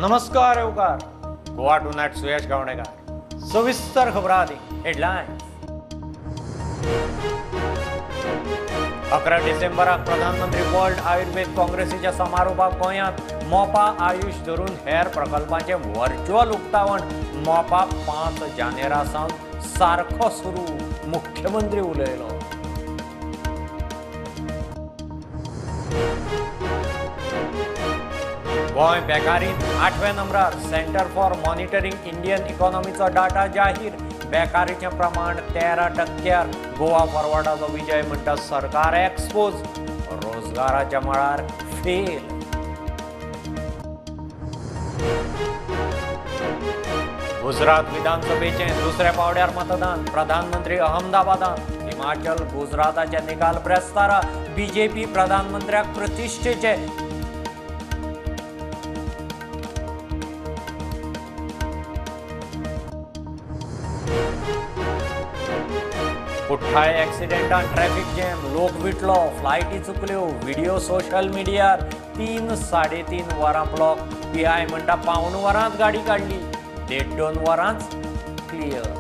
नमस्कार येवकार गोवा टुनायट सुयश गावणेकार. सविस्तर खबरां आदी हेडलायन्स. 11 डिसेंबराक प्रधानमंत्री वर्ल्ड आयुर्वेद काँग्रेसीच्या समारोपाक गोंयांत मोपा आयुष धरून हेर प्रकल्पांचें व्हर्च्युअल उक्तावण. मोपा 5 जानेरा सावन सारको सुरू, मुख्यमंत्री उलयलो. गोंय बेकारींत 8व्या नंबरार. सेंटर फॉर मॉनिटरींग इंडियन इकॉनॉमीचो डाटा जाहीर. बेकारीचें प्रमाण 13%. गोवा फॉरवर्डाचो विजय म्हणटा सरकार एक्सपोज, रोजगाराच्या मळार फेल. गुजरात विधानसभेचें दुसऱ्या पावड्यार मतदान. प्रधानमंत्री अहमदाबादांत. हिमाचल गुजराताचे निकाल ब्रेस्तारा. बीजेपी प्रधानमंत्र्याक प्रतिश्ठेचे. कुठ्ठाळे एक्सिडेंटान ट्रॅफिक जॅम, लोक विटलो, फ्लायटी चुकल्यो, व्हिडिओ सोशल मिडियार. 3-3.5 वरां ब्लॉक. पीआय म्हणटा 0.75 वरांत गाडी काडली, 1.5-2 वरांच क्लियर.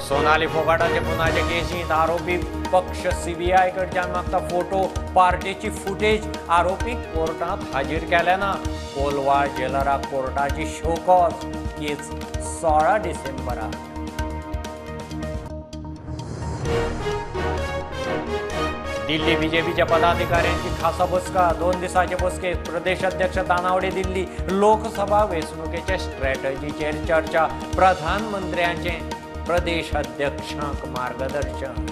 सोनाली फोगाटाचे खुनाचे केसींत आरोपी पक्ष सीबीआय कडच्यान मागता फोटो, पार्टीची फुटेज. आरोपी कोर्टांत हाजीर केले ना. कोलवा जेलराक कोर्टाची शोकॉज. केस 16 डिसेंबराक. दिल्ली बीजेपीच्या पदाधिकाऱ्यांची खासा बसका. 2 दिसाचे बसकेत प्रदेश अध्यक्ष तानावडे दिल्ली. लोकसभा वेंचणुकेचे स्ट्रॅटजीचेर चर्चा. प्रधानमंत्र्यांचे प्रदेश अध्यक्षांक मार्गदर्शन.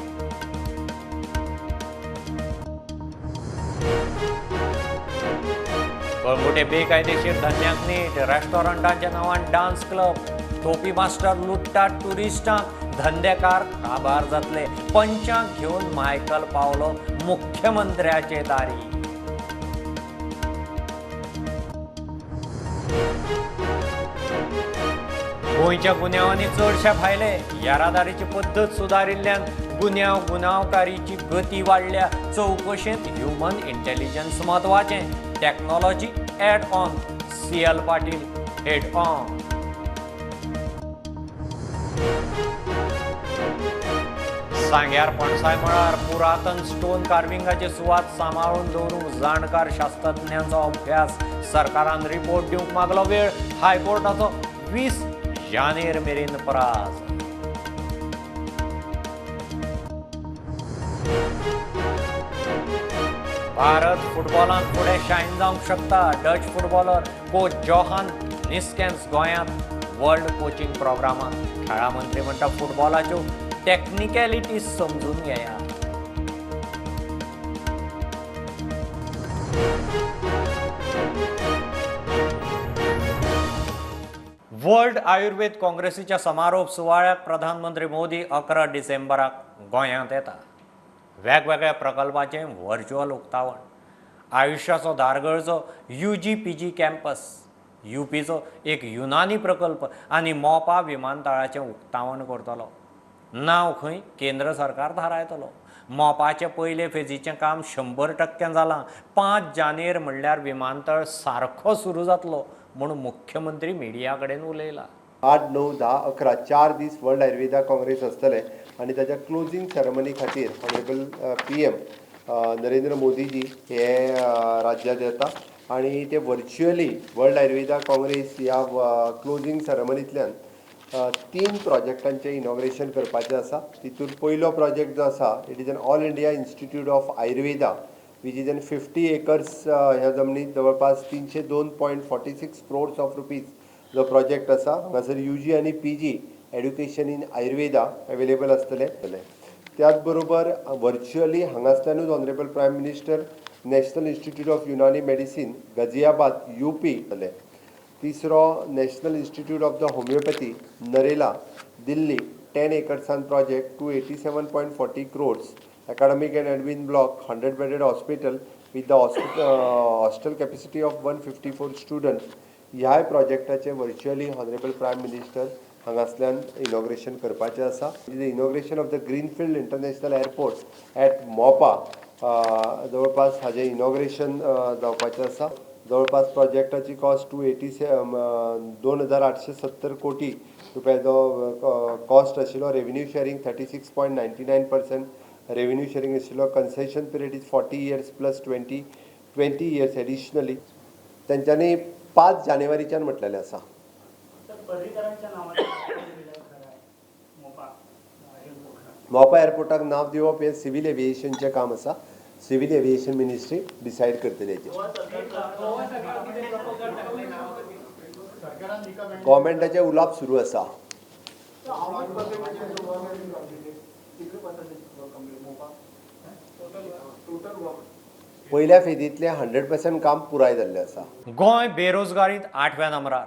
कळंगुटे बेकायदेशीर धंद्यांक नीट. रेस्टॉरंटांच्या नांवान डान्स क्लब. टोपी मास्टर लुट्टात ट्युरिस्टांक. धंदेकार काबार जातले. पंचांक घेवन मायकल पावलो मुख्यमंत्र्याचे दारी. गोंयच्या गुन्यांवांनी चडशे भायले. येरादारीची पद्दत सुदारिल्ल्यान गुन्यांव गुन्यांवकारीची गती वाडल्या. चवकशेंत ह्युमन इंटेलिजन्स म्हत्वाचें. Technology add on. CL Patil head on. सांग्यार पणसाय मळार पुरातन स्टोन कार्विंगाची सुवात सांबाळून दवरूंक जाणकार शास्त्रज्ञांचो अभ्यास. सरकारान रिपोर्ट दिवंक मागलो वेळ. हायकोर्टाचो 20 जानेर मेरेन पराज. भारत फुटबॉलांत फुडें शायन जावंक शकता. Dutch footballer coach Johan Neeskens गोंयांत वर्ल्ड कोचिंग प्रोग्रामाक. खेळां मंत्री म्हणटा फुटबॉलाच्यो टॅक्निकॅलिटीज समजून घेया. वर्ल्ड आयुर्वेद काँग्रेसीच्या समारोप सुवाळ्याक प्रधानमंत्री मोदी 11 डिसेंबराक गोंयांत येता. वेगवेगळ्या प्रकल्पाचें व्हर्च्युअल उक्तावण. आयुष्याचो धारगळचो UG PG campus, युपीचो एक युनानी प्रकल्प आनी मोपा विमानतळाचें उक्तावण करतलो. नांव खंय केंद्र सरकार थारायतलो. मोपाचे पयले फेजीचें काम 100% जालां. 5 जानेर म्हणल्यार विमानतळ सारको सुरू जातलो म्हूण मुख्यमंत्री मिडिया कडेन उलयला. 8, 9, 10, 11 4 दीस वर्ल्ड आयुर्वेदा काँग्रेस आसतले आनी ताच्या क्लोजींग सेरेमनी खातीर ऑनरेबल PM Narendra Modiji हे राज्यांत येता आनी ते व्हर्च्युअली वर्ल्ड आयुर्वेदा काँग्रेस ह्या क्लोजींग सेरेमनींतल्यान 3 प्रोजेक्टांचें इनॉग्रेशन करपाचें आसा. तितून पयलो प्रोजेक्ट जो आसा it is an all India institute of Ayurveda which is an 50 acres ह्या जमनीत जवळपास 302.46 क्रोर्स ऑफ रुपीज जो प्रोजेक्ट आसा. हांगासर UG आनी PG education in Ayurveda available आसतले. त्याच बरोबर virtually हांगासल्यानूच honourable prime minister national institute of Unani medicine Ghaziabad UP जातले. तिसरो national institute of the homeopathy Narela Delhi 10 एकर्सान project 287.40 crores academic and admin block 100 bedded hospital with the hostel capacity of 154 students ह्याय प्रोजेक्टाचें virtually honourable prime minister हांगासल्यान inauguration करपाचें आसा. The inauguration of the greenfield international airport at Mopa. जवळपास हाजें inauguration जावपाचें आसा. जवळपास प्रोजेक्टाची cost two एटी 2870 कोटी रुपयाचो कॉस्ट आशिल्लो. Revenue sharing 36.99% revenue sharing आशिल्लो. Concession period is 40 years plus 20 years additionally. तेंच्यांनी 5 जानेवारीच्यान म्हटलेलें आसा. तर पर्रीकरांच्या नावाने दिलेलं खरं आहे मोपा एअरपोर्टला? मोपा एअरपोर्टाक नांव दिवप हें सिवील एविएशनचें काम आसा. सिवील एविएशन मिनिस्ट्री डिसायड करतली हेचेर. गव्हर्मेंटाचें उलोवप सुरू आसा. How much percentage of the work has been completed? कितले percentage work complete Mopa? Total work. पयल्या फेजींतलें 100% काम पुराय जाल्लें आसा. गोंय बेरोजगारीत आठव्या नंबरार.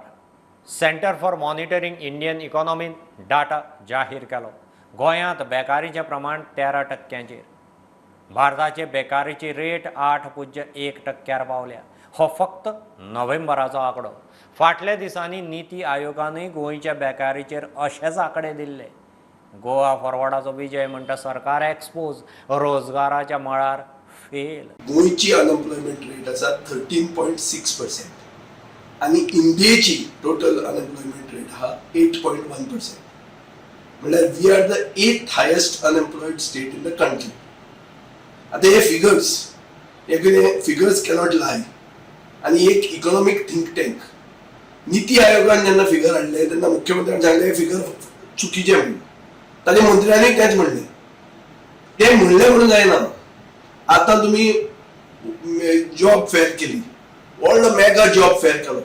सेंटर फॉर मॉनिटरींग इंडियन इकॉनॉमीन डाटा जाहीर केलो. गोंयांत बेकारीचें प्रमाण 13 टक्क्यांचेर. भारताचे बेकारीची रेट 8.1 टक्क्यार पावल्या. हो फक्त नोव्हेंबराचो आंकडो. फाटल्या दिसांनी निती आयोगानूय गोंयच्या बेकारीचेर अशेच आंकडे दिल्ले. गोवा फॉरवर्डाचो विजय म्हणटा, सरकार एक्सपोज, रोजगाराच्या मळार फेल. गोंयची अनएम्प्लॉयमेंट रेट आसा 13.6% आनी इंडियेची टोटल अनएम्प्लॉयमेंट रेट आहा 8.1%. म्हणल्यार we are the eighth highest unemployed state in the country. आतां हे फिगर्स, हे कितें, फिगर्स कॅनॉट लाय. आनी एक इकॉनॉमीक थिंक टँक निती आयोगान जेन्ना फिगर हाडले तेन्ना मुख्यमंत्र्यान सांगलें, हे फिगर चुकीचे म्हणून. ताच्या मंत्र्यांनी तेंच म्हणलें. ते म्हणलें म्हणून जायना. आतां तुमी जॉब फेअर केली, व्हडलो मेगा जॉब फेअर केलो,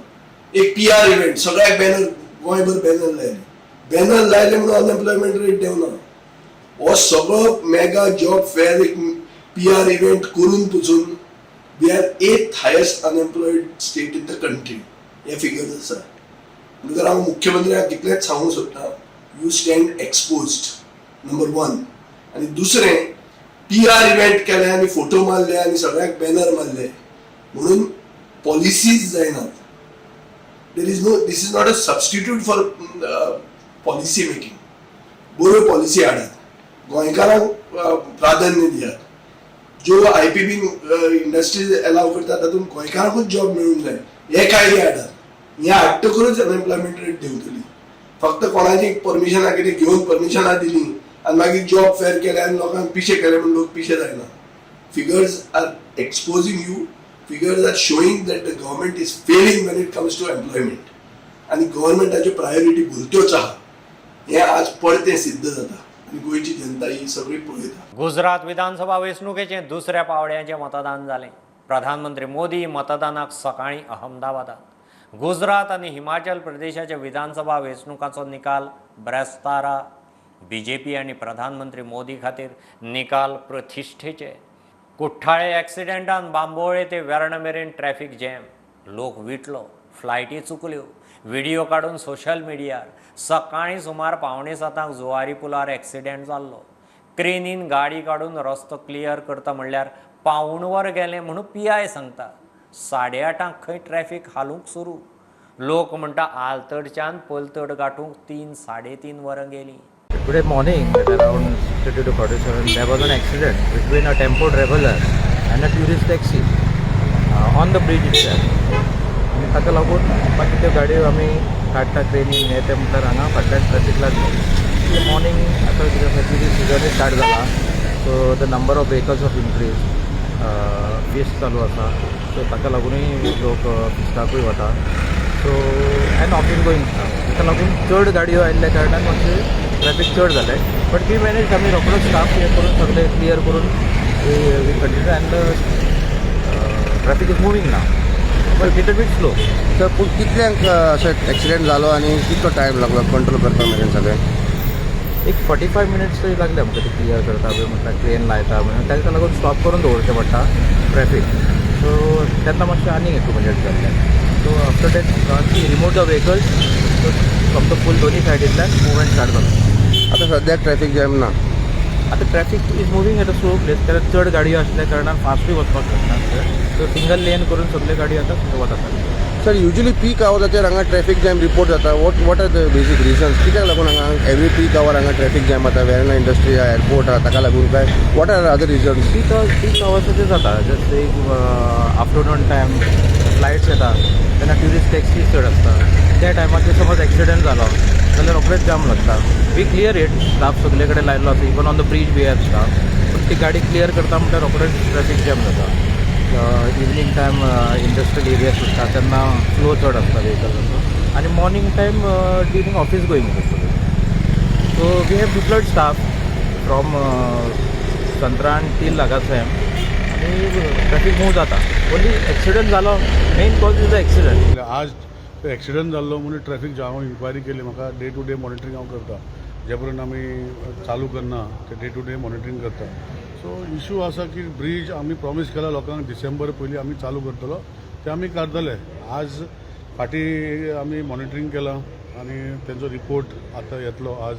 एक पीआर इव्हेंट, सगळ्याक बॅनर, गोंयभर बॅनर लायले. बॅनर लायले म्हणून अनएम्प्लॉयमेंट रेट देंवना. हो सगळो मेगा जॉब फेअर, एक पीआर इव्हेंट करून पसून we are eighth highest unemployed state in the country, hey figures आसा. म्हणटकर हांव मुख्यमंत्र्याक इतलेंच सांगूंक सोदता, you stand exposed, number one. आनी दुसरें, पीआर इव्हेंट केले आनी फोटो मारले आनी सगळ्याक बॅनर मारले म्हणून पॉलिसीज जायनात. There is no this is not a substitute for policy making. बऱ्यो पॉलिसी हाडात, गोंयकारांक प्राधान्य दियात. ज्यो आयपीपी इंडस्ट्रीज एलाव करता तातूंत गोंयकारांकूच जॉब मेळूंक जाय, हे कायदे हाडात. हे हाडटकरूच अनएम्प्लॉयमेंट रेट देंवतली. फक्त कोणाची परमिशनां कितें घेवन परमिशनां दिली आनी मागीर जॉब फेअर केले आनी लोकांक पिशे केले म्हूण लोक पिशे जायना. Figures are exposing you. Figures are showing that the government is failing when it comes to employment. आनी गव्हर्मेंटाच्यो प्रायोरिटी भलत्योच आहा हें आज परतें सिद्ध जाता आनी गोंयची जनता ही सगळी पळयता. गुजरात विधानसभा वेंचणुकेचें दुसऱ्या पावड्याचें मतदान जालें. प्रधानमंत्री मोदी मतदानाक सकाळीं अहमदाबादात. गुजरात आनी हिमाचल प्रदेशाच्या विधानसभा वेंचणुकांचो निकाल ब्रेस्तारा. बीजेपी आनी प्रधानमंत्री मोदी खातीर निकाल प्रतिश्ठेचे. कुठ्ठाळे एक्सिडेंटान बांबोळे ते वेर्णा मेरेन ट्रॅफिक जॅम. लोक विटलो, फ्लायटी चुकल्यो. व्हिडिओ काडून सोशल मिडियार. सकाळीं सुमार 6:45 जुवारी पुलार एक्सिडेंट जाल्लो. क्रेनीन गाडी काडून रस्तो क्लियर करता म्हणल्यार पाऊण वर गेलें म्हणून पीआय सांगता. 8:30 खंय ट्रॅफिक हालूंक सुरू. लोक म्हणटा, आलतडच्यान पलतड गाठूंक 3-3.5 वरां गेलीं. Today morning at around 30 to 47, there was an accident between a tempo traveler and a tourist taxi on the bridge itself. आनी ताका लागून मागीर त्यो गाडयो आमी काडटा क्रेनीन हें तें म्हटल्यार हांगा फाटल्यान ट्रॅफीक लागली. मॉर्निंग आतां कितें आसा, ट्युरिस्ट सिजनूय स्टार्ट जाला, so the number of vehicles have increase. फेस्त चालू आसा, सो ताका लागूनय लोक फेस्ताकूय वता, सो एंड ऑफिस गोईंग, ताका लागून चड गाडयो आयिल्ल्या कारणान मातशें ट्रॅफिक चड जालें. But we manage. आमी रोकडोच स्टाफ हें करून सगळें क्लियर करून we continue and traffic is moving now, but little bit slow. तर पूण कितल्यांक अशें एक्सिडेंट जालो आनी कितलो टायम लागलो कंट्रोल करपा मेरेन सगळें? एक 45 मिनिट्स तरी लागले आमकां ते क्लियर करता पळय, म्हटल्यार क्रेन लायता म्हणून ताका लागून स्टॉप करून दवरचें पडटा ट्रॅफीक. सो तेन्ना मातशें आनीक एक मिनट जाल्लें. So after that remove the vehicles, so from the पूल दोन्ही सायडींतल्यान मुवमेंट स्टार्ट जालो. आतां सद्याक ट्रॅफीक जॅम ना? आतां traffic is moving at a slow pace, कारण चड गाडयो आसल्या कारणान फास्टूय वचपाक शकना. सो सिंगल लेन करून सगल्यो गाडयो आतां वतात. सर, युजली पीक आवराचेर हांगा ट्रॅफिक जॅम रिपोर्ट जाता. What are the basic reasons? कित्याक लागून हांगा एवरी पीक our हांगा ट्रॅफिक जॅम जाता? वेर्ना इंडस्ट्री आहा, एअरपोर्ट आहा, ताका लागून काय what are other reasons? Peak आवर्साचेर जाता. जस्ट एक आफ्टरनून टायम फ्लायट्स येता तेन्ना ट्युरिस्ट टॅक्सीज चड आसता. त्या टायमाचेर समज एक्सिडंट जालो जाल्यार रोखडेच जाम लागता. We clear it, staff सगळे कडेन लायल्लो आसा. Even on the bridge we have staff, पूण ती गाडी क्लियर करता म्हणल्यार रोखडेच ट्रॅफिक जॅम जाता. इवनींग टायम इंडस्ट्रियल एरिया सुट्टा तेन्ना फ्लो चड आसता व्हेकल्साचो आनी morning time during office going आसता. So we have deployed staff from Santran till Agassaim आनी ट्रॅफिक मूव जाता. ओन्ली एक्सिडंट जालो, main cause is the accident. आज एक्सिडंट जाल्लो म्हणून ट्रॅफिक जाम इन्क्वायरी केली. म्हाका डे टू डे मॉनिटरींग हांव करता. जे पर्यंत आमी चालू करना ते डे टू डे मॉनिटरींग करता. सो इशू आसा की ब्रीज आमी प्रॉमीस केला लोकांक, डिसेंबर पयलीं आमी चालू करतलो, ते आमी करतले. आज फाटीं आमी मॉनिटरींग केलां आनी तेंचो रिपोर्ट आतां येतलो आज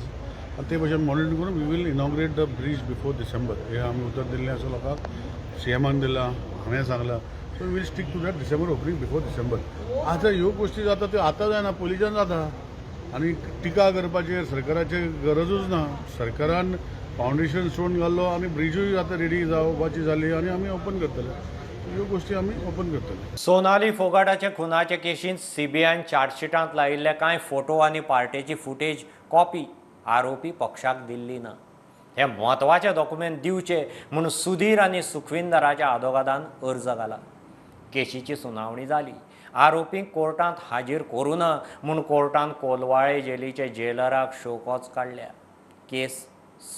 आनी ते भशेन मॉनिटरींग करून we will inaugurate the bridge before December. हें आमी उतर दिल्लें आसा लोकांक, सीएमान दिलां, हांवें सांगलां. So we'll stick to that December opening, before December. आतां ह्यो गोश्टी जाता त्यो आतां जायना, पयलींच्यान जाता आनी टिका करपाचेर सरकाराचेर गरजूच ना. सरकारान फावंडेशन स्टोन घाल्लो आनी ब्रिजूय आतां रेडी जावपाची जाली आनी आमी ओपन करतले. ह्यो गोश्टी आमी ओपन करतले. सोनाली फोगाटाच्या खुनाचे केशींत सीबीआयन चार्जशिटांत लायिल्ले कांय फोटो आनी पार्टेची फुटेज कॉपी आरोपी पक्षाक दिल्ली ना. हे म्हत्वाचे डॉक्युमेंट दिवचे म्हूण सुधीर आनी सुखविंदराच्या आदोगादान अर्ज घाला. केशीची सुनावणी जाली. आरोपींक कोर्टांत हाजीर करूं ना म्हूण कोर्टान कोलवाळे जेलीचे जेलराक शोकॉज काडल्या. केस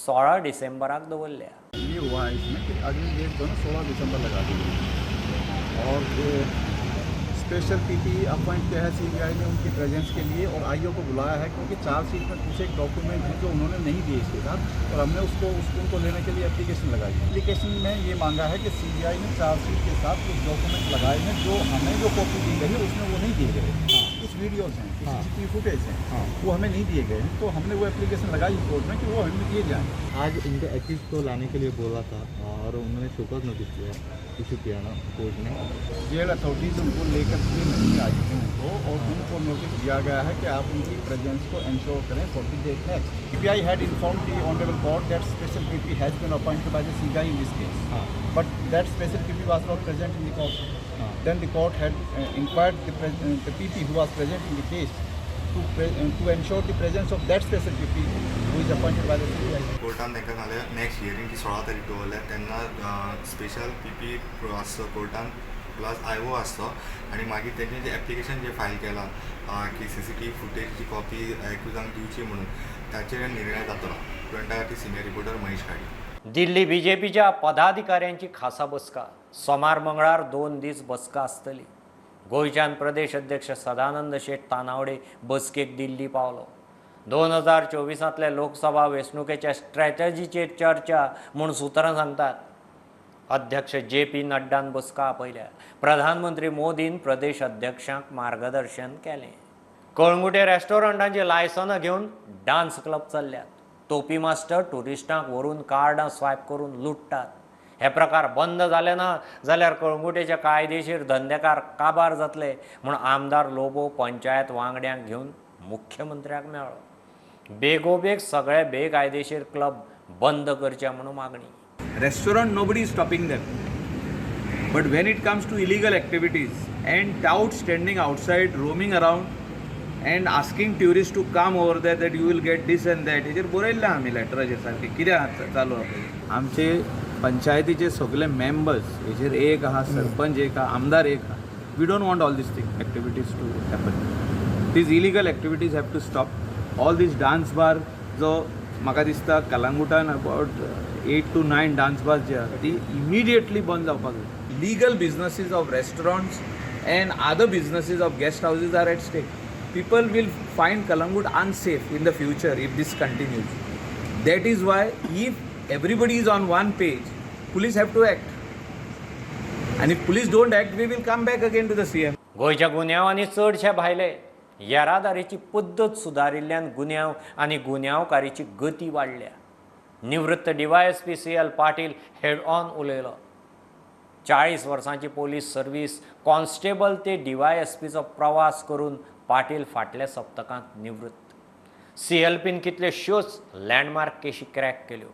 16 डिसेंबराक दवरल्या. ये हुआ है इसमें कि अगली डेट जो है 16 दिसंबर लगा दी गई और जो स्पेशल पीपी अपॉइंट किया है सीबीआई ने उनकी प्रेजेंस के लिए और आईओ को बुलाया है, क्योंकि चार्जशीट में कुछ एक डॉक्यूमेंट हैं जो उन्होंने नहीं दिए इसके साथ और हमने उसको उसको उनको लेने के लिए एप्लीकेशन लगाई. एप्लीकेशन में ये मांगा है कि सीबीआई ने चार्जशीट के साथ कुछ डॉक्यूमेंट लगाए हैं, जो हमें जो कॉपी दी गई है उसमें वो नहीं दिए गए. कुछ वीडियोज़ हैं, कुछ सीसीटीवी फुटेज हैं, वो हमें नहीं दिए गए हैं. तो हमने वो एप्लीकेशन लगाई कोर्ट में कि वो हमें दिए जाएँ. आज इनके एक्यूज को लाने के लिए बोला था और उन्होंने शोकॉज नोटिस किया, इशू किया ना कोर्ट ने. जेल अथॉरिटीज़ उनको लेकर के नहीं आई थी उनको और उनको नोटिस दिया गया है कि आप उनकी प्रेजेंस को इंश्योर करें for the date next. CBI had inform the honourable court that special PP has been appointed by the CBI in this case, but that special PP was not present in the court. Then the court had inquired the PP who was present in the case to ensure the presence of that special PP who is appointed by the CBI. कोर्टान तांकां सांगलें next hearing ती 16 तारीख दवरल्या. तेन्ना special P P आसचो कोर्टान plus I ओ आसचो आनी मागीर तेंचे जें एप्लिकेशन जें फायल केलां की सी सी टी व्ही फुटेजची कॉपी एक्युजांक दिवची म्हणून, ताचेर निर्णय जातलो. प्रिंटा खातीर सिनियर रिपोर्टर महेश घाडी. दिल्ली बीजेपीच्या पदाधिकाऱ्यांची खासा बसका. सोमार मंगळार 2 दीस बसका आसतली. गोंयच्यान प्रदेश अध्यक्ष सदानंद शेट तानावडे बसकेक दिल्ली पावलो. 2024 लोकसभा वेंचणुकेच्या स्ट्रॅटजीचेर चर्चा म्हूण सुत्रां सांगतात. अध्यक्ष जे पी नड्डान बसका आपयल्या. प्रधानमंत्री मोदीन प्रदेश अध्यक्षांक मार्गदर्शन केलें. कळंगुटे रेस्टॉरंटांची लायसनां घेवन डान्स क्लब चल्ल्यात. तोपी मास्टर ट्युरिस्टांक व्हरून कार्डां स्वायप करून लुट्टात. हे प्रकार बंद जाले ना जाल्यार कळंगुटेचे कायदेशीर धंदेकार काबार जातले म्हूण आमदार लोबो पंचायत वांगड्यांक घेवन मुख्यमंत्र्याक मेळ्ळो. बेगोबेग सगळे बेकायदेशीर क्लब बंद करचे म्हूण मागणी. Restaurant, nobody is stopping them, but when it comes to illegal activities and tout standing outside, roaming around and asking tourists to come over there that you will get this and that, हेजेर बरयल्लें आमी लेटराचेर सारकें कितें आसा चालू आसा पळय. आमचे पंचायतीचे सगळे मेंबर्स हेजेर एक आहा, सरपंच एक आहा, आमदार एक आहा. We don't want all these thing activities to happen. These illegal activities have to stop. All these dance bar जो म्हाका दिसता कलांगुटान about 8 to 9 dance bars जे आहा ती इमिडिएटली बंद जावपाक जाय. Legal businesses of restaurants and other businesses of guest houses are at stake. People will find Calangute unsafe in the future if this continues. That is why if everybody is on one page, police have to act. And if police don't act, we will come back again to the CM. गोंयच्या गुन्यांवांनी चडशे भायले येरादारीची पद्दत सुदारिल्ल्यान गुन्यांव आनी गुन्यांवकारीची गती वाडल्या. निवृत्त DYSP C L Patil head on उलयलो. 40 वर्सांची पोलीस सर्वीस, कॉन्स्टेबल ते डीवायएसपीचो प्रवास करून पाटील फाटल्या सप्तकांत निवृत्त. सीएलपीन कितल्योश्योच लँडमार्क केशी क्रॅक केल्यो.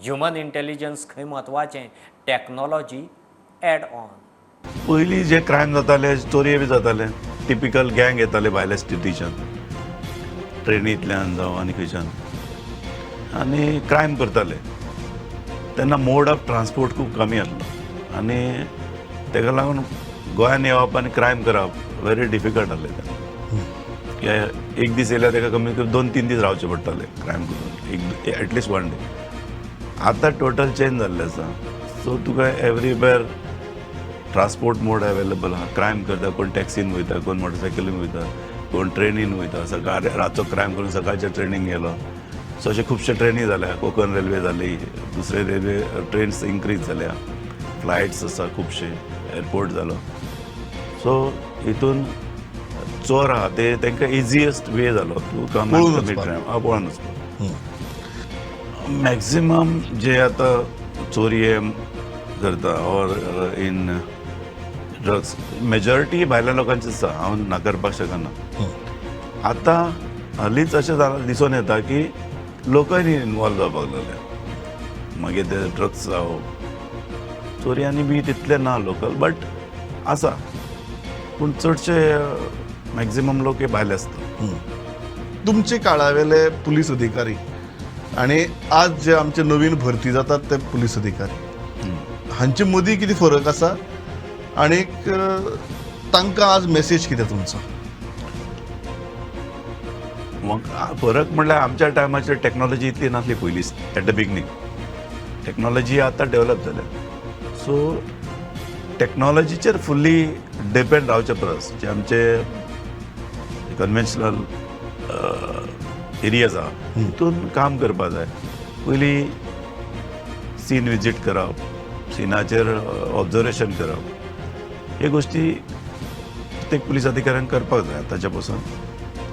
ह्युमन इंटेलिजन्स खंय म्हत्वाचें, टॅक्नॉलॉजी एड ऑन. पयलीं जे क्रायम जाताले, चोरये बी जाताले, टिपिकल गँग येताले भायल्या स्टेटीच्यान, ट्रेनींतल्यान जावं आनी खंयच्यान, आनी क्रायम करताले. तेन्ना मोड ऑफ ट्रान्सपोर्ट खूब कमी आसलो आनी ताका लागून गोंयान येवप आनी क्रायम करप व्हेरी डिफिकल्ट आहलें तेन्ना. की एक दीस येयल्यार ताका कमी कमी 2-3 दीस रावचे पडटाले क्रायम करून, एक एटलिस्ट वन डे. आतां टोटल चेंज जाल्लें आसा. सो तुका एवरीवेर ट्रान्सपोर्ट मोड अवेलेबल आहा. क्रायम करता कोण, टॅक्सीन वयता कोण, मोटरसायकलीन वयता कोण, ट्रेनीन वयता. सकाळ रातचो क्रायम करून सकाळच्या ट्रेनीन गेलो. सो अशे खुबशे ट्रेनी जाल्या, कोकण रेल्वे जाली, दुसरे रेल्वे ट्रेन्स इन्क्रीज जाल्या, फ्लायट्स आसा खुबशे, एअरपोर्ट जालो. सो हितून चोर आहा ते तांकां इजिएस्ट वे जालो टू कम. पळून वचपाक. पळून वचपाक. मॅक्झिमम जे आतां चोरये करता ऑर इन ड्रग्स, मेजॉरिटी भायल्या लोकांची आसा, हांव नाकारपाक शकना. आतां हालींच अशें जालां, दिसून येता की लोकय इनवॉल्व जावपाक लागले. मागीर ते ड्रग्स जावं, चोरयांनी बी तितले ना लोकल, बट आसा. पूण चडशे मॅक्झिमम लोक हे भायले आसता. तुमचे काळावेले पुलीस अधिकारी आणि आज जे आमचे नवीन भरती जातात ते पुलीस अधिकारी हांचे मदीं कितें फरक आसा आणीक तांकां आज मेसेज कितें तुमचो? मग फरक म्हणल्यार आमच्या टायमाचेर टॅक्नॉलॉजी इतली नासली पयलीं. एट the beginning technology आतां डेव्हलप जाल्या. सो टॅक्नॉलॉजीचेर फुल्ली डिपेंड रावचे परस जे आमचे कन्वेन्शनल एरियाज आहा तितून काम करपा जाय. पयलीं सीन विजीट करप, सिनाचेर ऑब्जर्वेशन करप, हे गोश्टी प्रत्येक पुलीस अधिकाऱ्यान करपाक जाय आतांच्या पासून.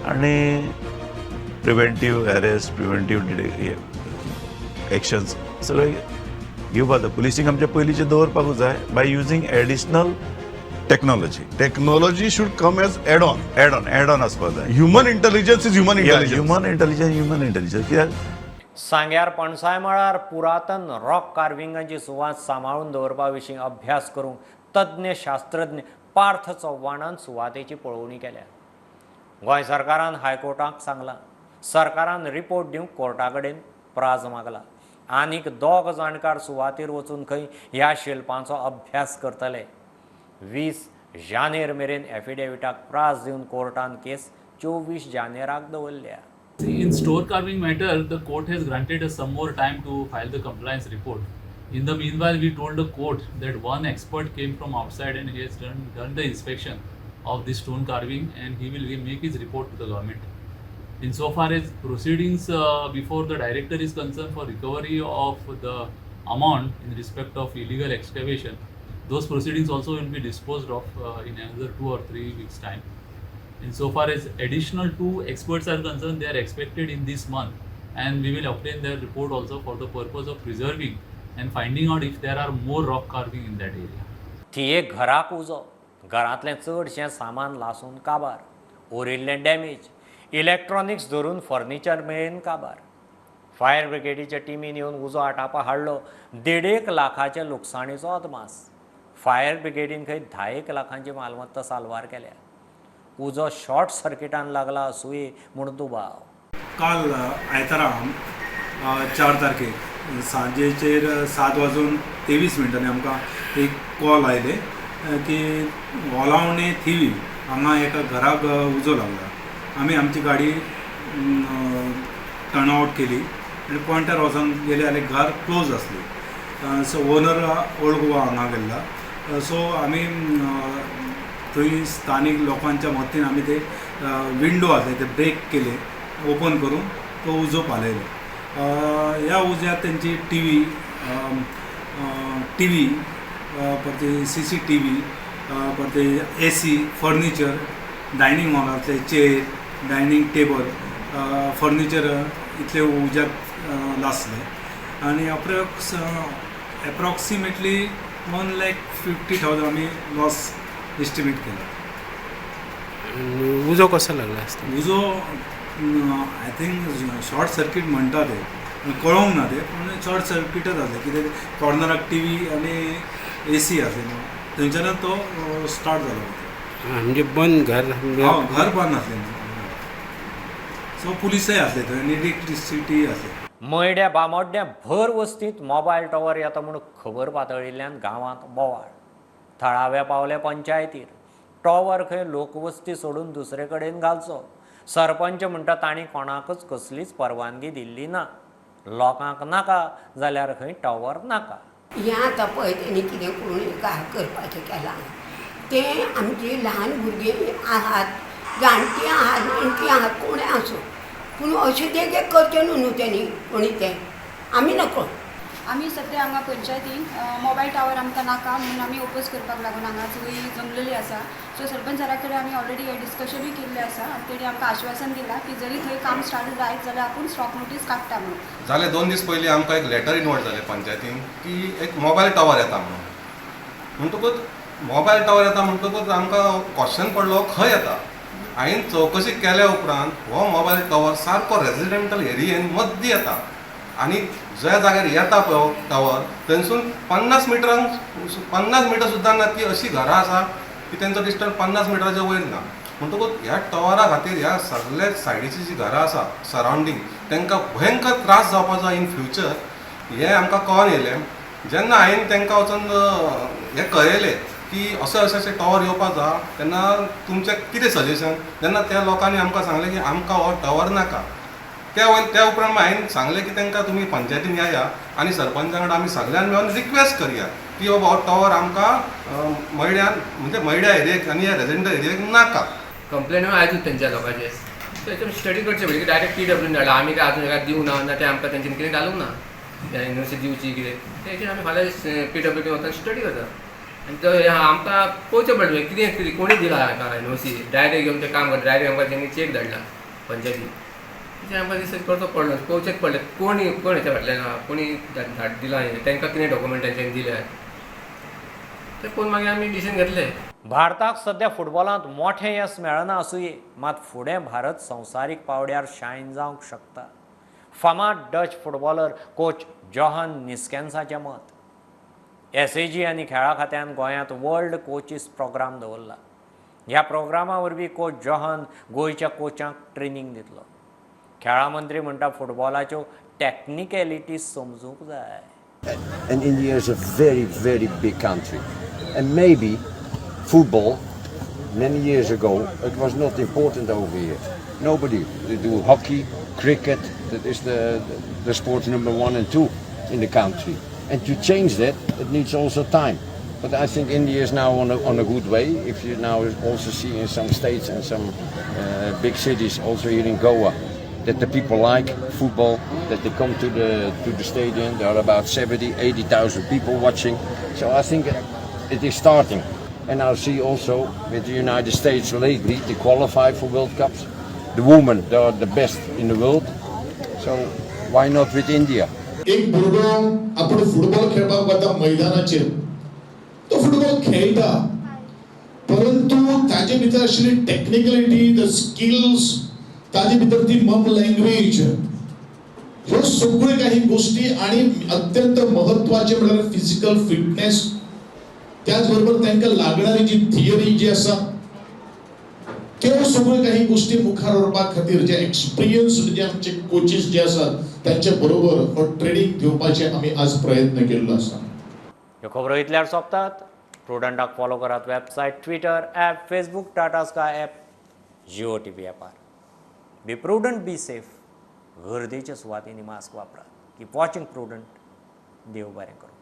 आनी प्रिवेंटीव अरेस्ट, प्रिवेंटीव एक्शन्स सगळे घेवपाक जाय. पुलिसींग आमचे पयलींचे दवरपाकूच जाय by using additional technology. Technology should come as add on. Add on, add on आसपाक जाय. Human intelligence is human intelligence. Human intelligence, human intelligence कित्याक सांग्यार पणसाय मळार पुरातन रॉक कार्विंगांची सुवात सांबाळून दवरपा विशीं अभ्यास करूंक तज्ञ शास्त्रज्ञ पार्थ चव्हाणान सुवातेची पळोवणी केल्या. गोंय सरकारान हायकोर्टाक सांगलां, सरकारान रिपोर्ट दिवंक कोर्टा कडेन प्राज मागला. आनीक दोग जाणकार सुवातेर वचून खंय ह्या शिल्पांचो अभ्यास करतले. 20 जानेर मेरेन एफिडेविटाक प्राज दिवन कोर्टान केस 24 जानेराक दवरल्या. See, in stone carving matter, the court has granted us some more time to file the compliance report. In the meanwhile, we told the court that one expert came from outside and he has done the inspection of the stone carving and he will make his report to the government. Insofar as proceedings before the director is concerned for recovery of the amount in respect of illegal excavation, those proceedings also will be disposed of in another 2 or 3 weeks' time. Insofar as additional two experts are concerned, they are expected in this month, and we will obtain their report also for the purpose of preserving and finding out if there are more rock carving in that area. थिये घराक उजो, घरांतलें चडशें सामान लासून काबार, उरिल्लें damage, electronics धरून फर्निचर मेरेन काबार. फायर ब्रिगेडीच्या टिमीन येवन उजो आटापा हाडलो. देडेक लाखाचे लुकसाणीचो अदमास. फायर ब्रिगेडीन खंय धायेक लाखांची मालमत्ता साल्वार केल्या. उजो शॉर्ट सर्किटान लागला आसुये म्हूण दुबाव. काल आयतारा 4 तारखेक सांजेचेर 7 वाजून 23 मिनटांनी आमकां एक कॉल आयले की ओलावणे थिवी हांगा एका घराक उजो लागला. आमी आमची गाडी टर्न आवट केली आनी पॉयंटार वचोन गेले जाल्यार घर क्लोज आसली. सो ओनर ओल्ड गोवा हांगा गेल्ला. सो आमी थंय स्थानीक लोकांच्या मदतीन आमी ते विंडो आसले ते ब्रेक केले, ओपन करून तो उजो पालयलो. ह्या उज्यात तेंची टीव्ही, परते सीसीटीव्ही, परते एसी, फर्निचर, डायनींग हॉलांतले चेर, डायनींग टेबल, फर्निचर इतले उज्यात लासले आनी अप्रोक्सिमेटली 1,50,000 आमी लॉस एस्टिमेट केला. उजो कसो लागला आसता? उजो I think short circuit म्हणटा ते, कळोंक ना ते, पूण शॉर्ट सर्किटच आसलें कित्याक कॉर्नराक टी व्ही आनी ए सी आसली न्हू, थंयच्यानच तो स्टार्ट जालो. म्हणजे बंद घर? हय, घर बंद आसलें न्हू. सो पुलिसय आसले थंय आनी इलेक्ट्रिसिटी आसली. मयड्या बामोड्ड्या भर वस्तींत मोबायल टॉवर येता म्हूण खबर पातळिल्ल्यान गांवांत बोवाळ. थळाव्या पावले पंचायतीर. टॉवर खंय लोकवस्ती सोडून दुसरे कडेन घालचो. सरपंच म्हणटा तांणी कोणाकच कसलीच परवानगी दिल्ली ना. लोकांक नाका जाल्यार खंय टॉवर नाका. हें आतां पळय तेणी कितें करून करपाचें केलां तें. आमची ल्हान भुरगीं आहात, जाणटीं आहात, नेणटीं आहात, कोणूय आसूं, पूण अशें तें करचें न्हू तेणी कोणी तें आमी नको. आमी सद्या हांगा पंचायतीन मोबायल टावर आमकां नाका म्हणून आमी ओपोज करपाक लागून हांगा सगळीं जमलेली आसा. सो सरपंच सरा कडेन आमी ऑलरेडी हें डिस्कशनूय केल्लें आसा आनी तेणी आमकां आश्वासन दिलां की जरी थंय काम स्टार्ट जायत जाल्यार आपूण स्टॉप नोटीस काडटा म्हणून. जाले 2 दीस पयलीं आमकां एक लेटर इनवर्ट जालें पंचायतीन की एक मोबायल टावर येता म्हणून. म्हणटकूच मोबायल टावर येता म्हणटकूच आमकां क्वेश्चन पडलो खंय येता. हांवें चवकशी केल्या उपरांत हो मोबायल टावर सारको रेजिडेंटल एरियेन मद्दी येता आनी ज्या जाग्यार येता पळय टावर थंयसून 50 मिटरांक 50 मिटर सुद्दां ना ती अशी घरां आसा की तेंचो डिस्टन्स 50 मिटराच्या वयर ना. म्हणटकूच ह्या टॉवरा खातीर ह्या सगल्या सायडीची जी घरां आसा सरावंडींग तांकां भयंकर त्रास जावपाचो इन फ्युचर हें आमकां कळोन येयलें. जेन्ना हांवें तांकां वचून हें कळयलें की अशें अशें अशें टॉवर येवपाक जाय तेन्ना तुमचें कितें सजेशन, तेन्ना त्या लोकांनी आमकां सांगलें की आमकां हो टॉवर नाका. त्या उपरांत हांवें सांगलें की तांकां तुमी पंचायतीन येया आनी सरपंचा कडेन आमी सगळ्यान मेळून रिक्वेस्ट करया की बाबा हो टॉवर आमकां मयड्यान म्हणजे मयड्या एरियेक आनी ह्या रेजिडेंटल एरियेक नाका. कंप्लेन आयजूच तेंच्या लोकांचे तेचे स्टडी करचे पडले की डायरेक्ट पी डब्ल्यून धाडला. आमी काय आजून एका दिवना ना, ते आमकां तेंच्यानी कितें घालूंक ना एनओसी दिवची कितें तेचेर आमी फाल्यां पी डब्ल्यू वचून स्टडी करता आनी तो आमकां पळोवचें पडलें कितें कितें कोणी दिला हाका एनओसी. डायरेक्ट येवन ते काम करता, डायरेक्ट आमकां तेणी चॅक धाडला पंचायती. तेचेर आमकां रिसर्च करचो पडलो, पळोवचेंच पडलें कोणी कोण हेच्या फाटल्यान आहा, कोणी धाड दिलां हें, तांकां कितें डॉक्युमेंट तेंच्यांनी दिल्या तें पळोवन मागीर आमी डिसिजन घेतलें. भारताक सध्या फुटबॉलांत मोठें येस मेळना आसुये, मात फुडें भारत संवसारीक पावड्यार शायन जावंक शकता. फामाद डच फुटबॉलर कोच जॉहन निस्केन्साचें मत. एसएजी आनी खेळा खात्यान गोंयांत वर्ल्ड कोचीस प्रोग्राम दवरला. ह्या प्रोग्रामा वरवीं कोच जॉहन गोंयच्या कोचांक ट्रेनींग दितलो. खेळा मंत्री म्हणटा फुटबॉलाच्यो टॅक्निकॅलिटीज समजूंक जाय. And India is a very, very big country. And maybe football, many years ago, it was not important over here. Nobody. They do hockey, cricket, that is the sport number 1 and 2 in the country. And to change that, it needs also time. But I think India is now on a good way. If you now also see in some states and some big cities, also here in Goa, that the people like football, that they come to the stadium. There are about 70, 80,000 people watching. So I think it is starting. And I see also with the United States lately, they qualify for World Cups. The women, they are the best in the world. So why not with India? एक भुरगो आपण football खेळपाक वता मैदानाचेर, तो football खेळटा, परंतु ताजे भितर आशिल्ली टॅक्निकलिटी, the skills, ताजे भितर ती मम लँग्वेज, ह्यो सगळ्यो काही गोष्टी आणि अत्यंत महत्वाचे म्हळ्यार फिजिकल फिटनेस, त्याच बरोबर तांकां लागणारी जी थियरी जी आसा त्यो सगळ्यो काही गोष्टी मुखार व्हरपा खातीर जे एक्सपिरियन्स जे आमचे कोचीस जे आसात त्यांच्या बरोबर हो ट्रेनिंग घेवपाचे आमी आज प्रयत्न केल्लो आसा. ह्यो खबरो इतल्यार सोंपतात. प्रुडंटाक फॉलो करात website, Twitter, app, Facebook, Tata Sky app, Jio TV ॲपार. Be prudent, be safe. गर्देच्या सुवातींनी मास्क वापरात. Keep watching Prudent. देव बरें करूं.